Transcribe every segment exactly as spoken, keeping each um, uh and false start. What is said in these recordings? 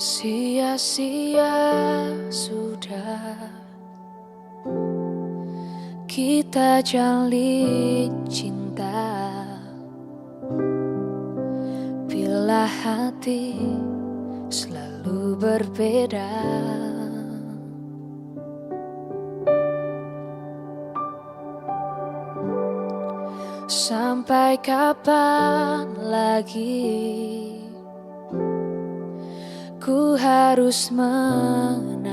Sia-sia sudah kita jalin cinta, bila hati selalu berbeda. Sampai kapan lagi ku harus menahan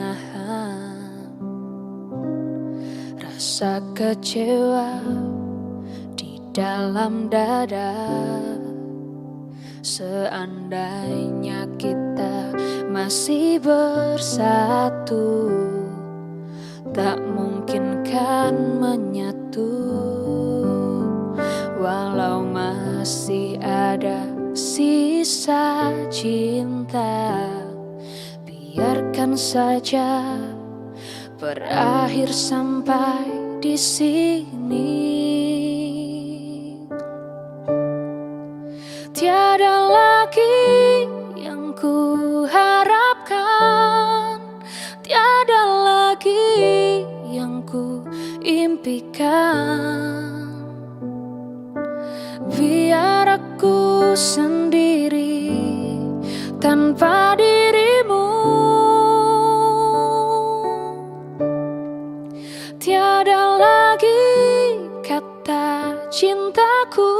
rasa kecewa di dalam dada? Seandainya kita masih bersatu, tak mungkin kan menyatu. Walau masih ada sisa cinta, biarkan saja berakhir sampai di sini. Tiada lagi yang ku harapkan, tiada lagi yang ku impikan. Biar aku sendiri tanpa dirimu. Tiada lagi kata cintaku,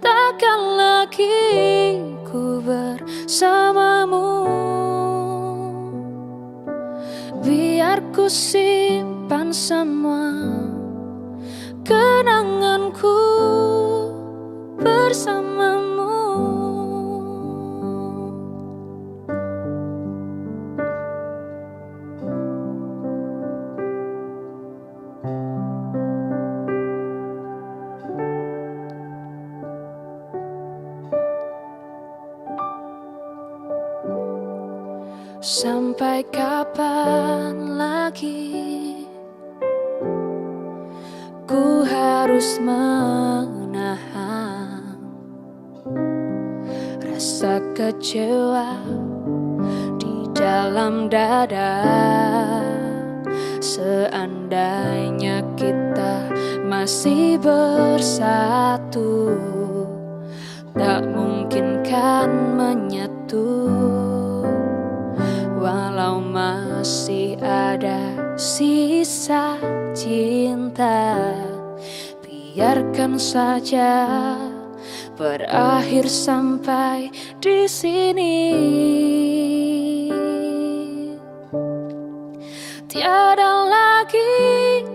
takkan lagi ku bersamamu. Biar ku simpan semua kenanganku bersamamu. Sampai kapan lagi ku harus menahan rasa kecewa di dalam dada? Seandainya kita masih bersatu, tak mungkin kan menyatu. Walau masih ada sisa cinta, biarkan saja berakhir sampai di sini. Tiada lagi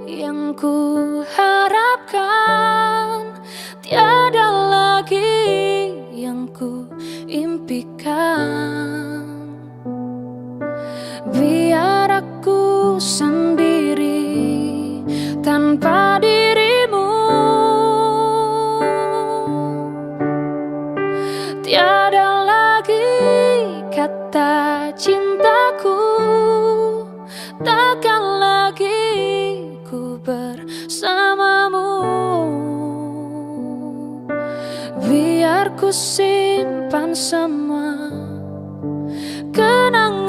yang ku harapkan, tiada lagi yang ku impikan. Biar aku sendiri tanpa dirimu. Tiada lagi kata cintaku, takkan lagi ku bersamamu. Biar ku simpan semua kenangan